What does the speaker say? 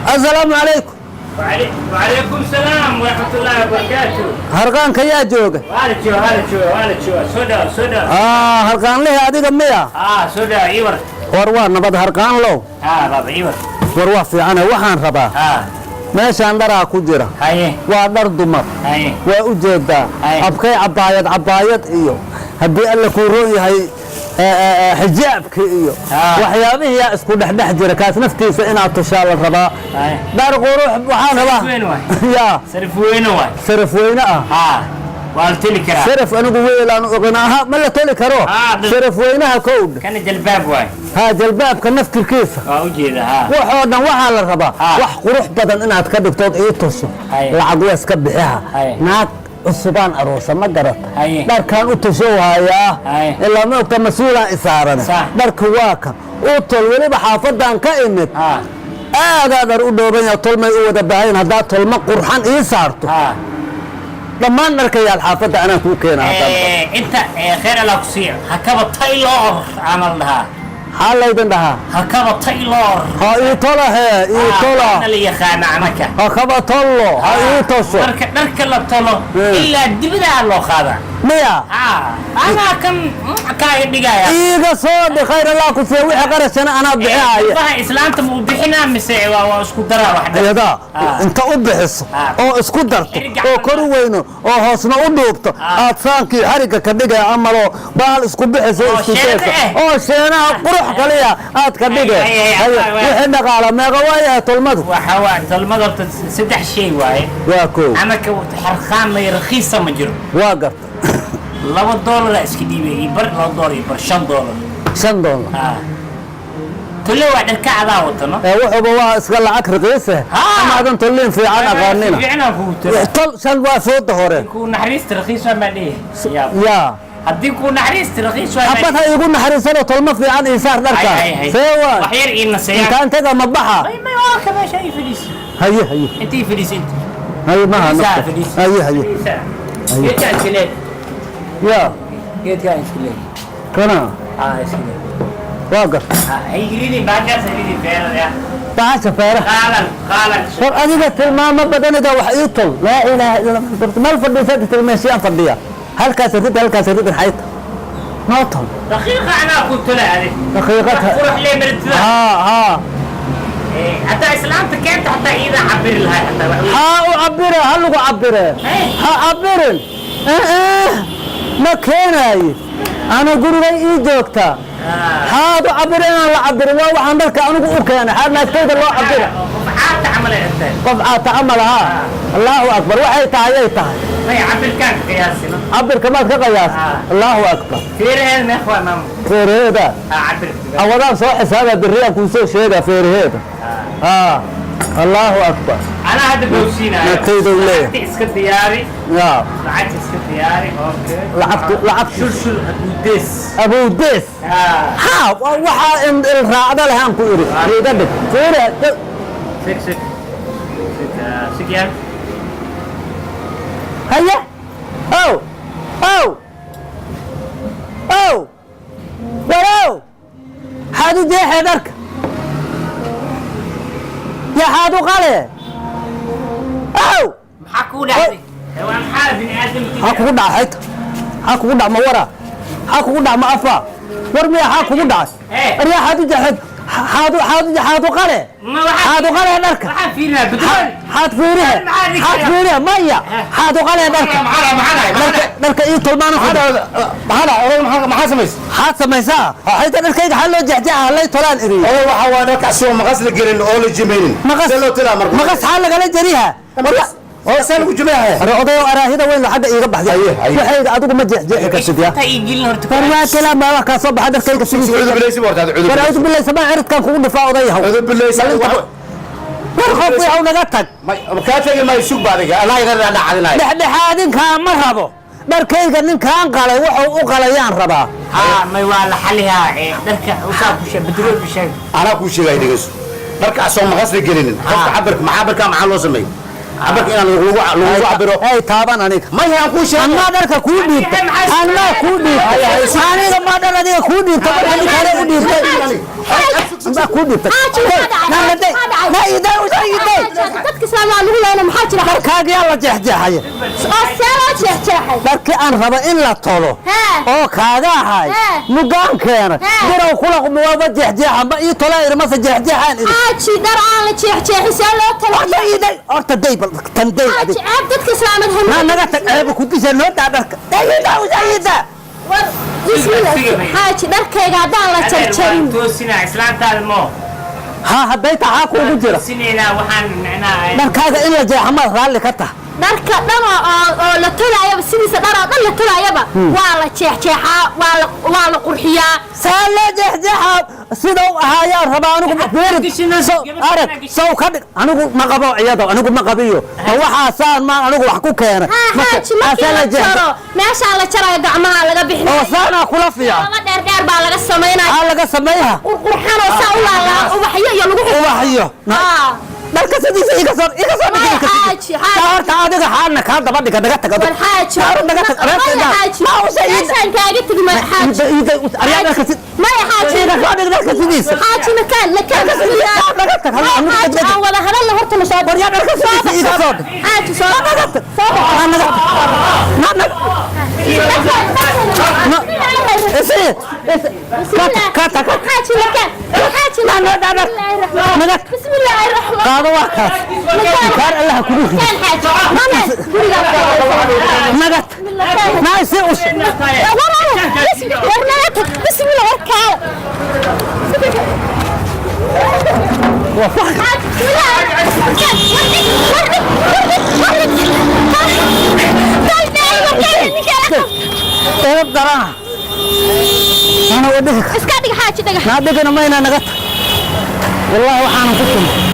Asalaamu calaykum. وعليكم السلام ورحمة الله وبركاته. Harqaanka yaa jooga? Waa la jooga, waa la jooga, waa la jooga. Soo dhaw, soo dhaw. Harqaanlihii adiga miya? Ah, soo dhaw, ii war. War waa nabad, harqaanlow. Ah, baba, ii war. War waa fiicane, waxaan rabaa meeshaan dharaa ku jira. Waa dhar dumar. Waa u jeedaa. Abkay cabaayad cabaayad iyo haddii Alla kuu roon yahay xijaabka iyo waxyaabihiyaa isku dhexdhex jira, kaas naftiisa inaad tushaa la rabaa. Dhar qurux waxaan rabaa. Weyn waay. Yaa. Sarif weyne waay. Saraf weyne ah. Ah, waa la teli karaa. Saraf anigu weelaan ogan aha, ma la toli karo? Saraf weynaha kowdha. Kana jalbaab waay. Haa, jalbaabka naftirkiisa. Waa u jeeda, ha. Waxoo dhan waxaa la rabaa wax qurux badan inaad ka dhigtood ii tuso. Lacag waa iska bixiha. Naag cusubaan aroosa, ma garata? Dharkaan u tushow hayaa. Ilaa ma ogta mas-uulaan isaaran. Dharka waa kan u tol, weliba xaafadan ka imid. Aadaa dhar u dhooban yaha, tolmay u wada baahayn. Haddaad tolma qurxan ii saarto, dhammaan dharkayaal xaafadda anaa kuu keena haddaan. Inta khayr Allah ku siiyo. Hakaba Taylor camal dhahaa. Maxaa laydin dhahaa? Hakaba Taylor. Ha ii tola, hee ii tola. Ana la yaqaana anaka. Ha kaba tollo, ha ii tosho. Marka dharka la tolo ilaa dibadaa loo qaadaa. Miya? Anaa kan kaaga dhigaya. Iiga soo dhi, khayr Allah ku siiya, wixii qarashana anaa bixihaya. Ilmaha islaanta ma u bixinaa mise waa isku daraa wax dhan? Iyadaa inta u bixiso oo isku darto Xiriga oo camal. Kor u weyno oo hoosna u dhuubto. Aad saankii xarigga ka dhigaya amaloo bahal isku bixiso. Oo isku sheena jeesa eh. Oo sheenaha qurux kaliya aad ka dhige. Ay, ay, ay, Haye, ay, ay. Wixii dhaqaala meeqa waayahay tolmadu? Waxa waa tolmada horta saddex shay waaye. Waa koow. Anaka xarqaan may rakiisa ma jiro. Waa garta. $2 iska dhiibay iyo bar, $2 iyo bar, $5. $5. Tole waa dharka adaa watano. Ee wuxuuba waa iska lacag raqiise. Amaadan tolliin fiican aqaanina. Fiicnaan kugu tolo. Tol shan waa fooda hore. Kuu naxariista rakiis waa maa dhihi. Yaab. Yaa. Haddii kuu naxariista rakiis waa. Xabad ha iigu naxariisano, tolmo fiican iisaar dharka. See waay? Wax yar ii naseeyaa. Intaan taga ma baxa? May may, waa ka meesha ii fadhiis. Haye haye. Inta ii fadhiis, inta. Haye maha. Fadhiisaa, Nafta. fadhiis. Haye haye. Fadhiisaa. Geedkaan iska leed. Yaa. Geedkaan iska leed. Kana? Ah, iska leed. Waa garta. Ah, hay gelinin baashaas, hay gelinin feerada. Bahasha feeraha. Qaalan, qaalan. War adiga tilmaamo badanida, wax ii tol. Laa ilaaha illa Allah, meel fadhiisada tilmeeshiyaan fadhiya, halkaas rid, halkaas rid, xayta noo tol. Daqiiqa anaa ku tola adi. Daqiiqad. Wax qurux lee maritida. Haa haa. Hataa islaanta keenta, hataa iidaa cabiri lahay hataa wax weyn. Ha u cabire, ha lagu cabire. Ha cabirin. Eh, eh, ma keenaaye, anu gurigay ii joogtaa. Haad u cabire, inaan la cabirin waa waxaan dharka anigu u keenay. Xaad naagtayda loo cabira? Qof caata camal ay intahay. Qof caata camal ahaa. Allahu akbar, waxay tahay ay tahay. May cabirkaan ka qiyaasino. Cabirka maad ka qiyaas? Allahu akbar. Feeraheeda meeq waa, maama? Feeraheeda? Ah, cabirka. Awadaan soo xisaaba, biriyaan kuu soo sheegaa feeraheeda. Allahu akbar. Anaa hadda bowsiinaayo. Naagtayda u leeyahay. Lacagta iska diyaari. Ya. Lacagta iska diyaari, okay. Lacagtu. Shulshul abuudees. Abuudees. Ha, waxaa in il raacda lehaan ku iri iga dhig feere. Sik sik sik, sik yaa. Haya, ow ow ow, warow, xaad u jeexee dharka yaxaad u qale ow. Maxaa kugu dhacday? Waa maxaa bini aadamka? Maxaa kugu dhacay? Xayta maxaa kugu dhac? Ma wara? Maxaa kugu dhac? Ma afa war miya? Maxaa kugu dhacay? Eh. Aryaa, xaad u jeexeed? Xaadu xaadu xaadu qale. Ma waxaa Xaadu qale dharka. Waxaan fiirinaa bedrool. Xaad fiirihe. Xaad fiirihe maya. Xaadu qale dharka. Maxaa maxaa? Dharka dharka ii tolmaan. Maxaa oday, maxaa samaysay? Xaad samaysaa xayta dharkayga xal loo jeexjeexa lay tolaan iriyo. Oday, waxa waa dharka asoo maqas la gelin oo la jimaynin. Maqas. See loo tilaa marka? Maqas xaa lagala jariha? Oo see lagu jimayhaya? Are odayo, araahida weyn xagga iiga baxday. Haye, haye. Waxayga adigu ma jeexjeexi kartid ya. Inta ii gelin horta. War waa kalaam baa wax kaa soo baxa dharkayga Cuudu sidiisa. bilaysi horta, cuudu. War audu billahi samaa ciridkaan kugu dhifaa odayahow. Cuudu bilaysi. War qof yahow, naga tag. Kaa tegi maayo, sug ba adiga anaa iga dhacdinaya. Dhexdhexaadinkaa ma rabo. Dharkayga ninkaan qalay wuxuu u qalayaan rabaa. Haa, may waa la xalihaa ee dharka usaa ku sheeg, bedrool ku sheeg. Anaa kuu sheegay, dhegeyso. Dharka asoo maqas la gelinin, qofka cabirka maxaa cabirka maxaa loo sameeyey? Cabirka inaan lagu cabiro. Ay taaban aniga. Maya, aan kuu sheegay. Anaa dharka kuu dhiibta, anaa kuu dhiibta. Aniga ma dhar adiga kuu dhiibta marka nin kale u dhiibtay anaa kuu dhiibta. Xaaji, maxaa dhacay? Na Maxaa dhacay? na iday iday. Dadka islaamaa lagu leena, maxaa jira? Dharkaagiyaa la jeexjeexaya. Oo see loo jeexjeexay? Dharkii aan raba in la tolo Hee. oo kaaga ahay Hee. mugaan keenay. Hee. Birow kula waaba jeexjeexa ma ii tolaa iri mase jeexjeexaan iri. Xaaji, dhar aan la jeexjeexin see loo Horta tolo? iday, horta day, bal tan day. Xaaji, Adig ceeb dadka islaamad. Na naga tag, ceeba ku disha noo daa dharka dayida usayida. War bismillah, xaaji, dharkayga haddaan la Adeer, waan jarjarin. toosinaa islaantaada moo. Ha hadday taxaa kuugu jira. Toosinaynaa waxaan micnaha. Dharkaaga in la jeexa maad raalli ka taha? Dharka dhan oo la tolaayaba, sidiisa dhar oo dhan la tolaayaba waa la jeexjeexaa, waa la qurxiyaa. Saa loo jeexjeexa? Sida u ahaayaan rabaa anigu fiirid. Arag sow ka dhig. Anigu ma qabo iyado, anigu ma qabiyo ma waxaasaan maan anigu wax ku keenay. Haa xaaji, markii aasaa la la jeexje jaro, meeshaa la jarayo gacmaha laga oo bixinaya. Saanaa kula fiican. Laba dheer dheer baa laga samaynaya. Aa laga sameeyaha. Qurqurxan oo saa u laalaa ubaxyo iyo lagu Ubaxyo. Haa. Dharka sidiisa iga soo dhig. Maya, Iga xaaji, xaaji. Taa horta adiga xaana kaa daba dhiga, naga tag adigu. War xaaji. Taa horta naga tag. Maya xaaji. Ma usa iida. Meeshaan kaaga tegi maya xaaji. Iida iida aryaa dharka sid. Maya xaaji. Iga soo dhig dharka sidiisa. Xaaji, makaan makaan. Dharka sidiisa naga tag. Maya xaaji, aan wada hadalna horta, na soo War yaa dharka sidiisa iga soo dhig. Xaaji, soo Naga tag. Soo bax. Naa naga tag. Naa naga. Isi isi kata kata kata. Xaaji, makaan xaaji. Naa naga naga naga. Bismillaahi raxmaan. Qaado waa kaas. Kaar Allah kugu rido. Makaan xaaji, makaan gurigaa. Naga tag. Naa isi us. Bismillah, warkaada. Waa faq. Eeb darana. Ana wadhiga. Iska dhig xaaji, dhagax. Naa dhigana mayna, naga tag. Wallahi waxaanan ku tumay.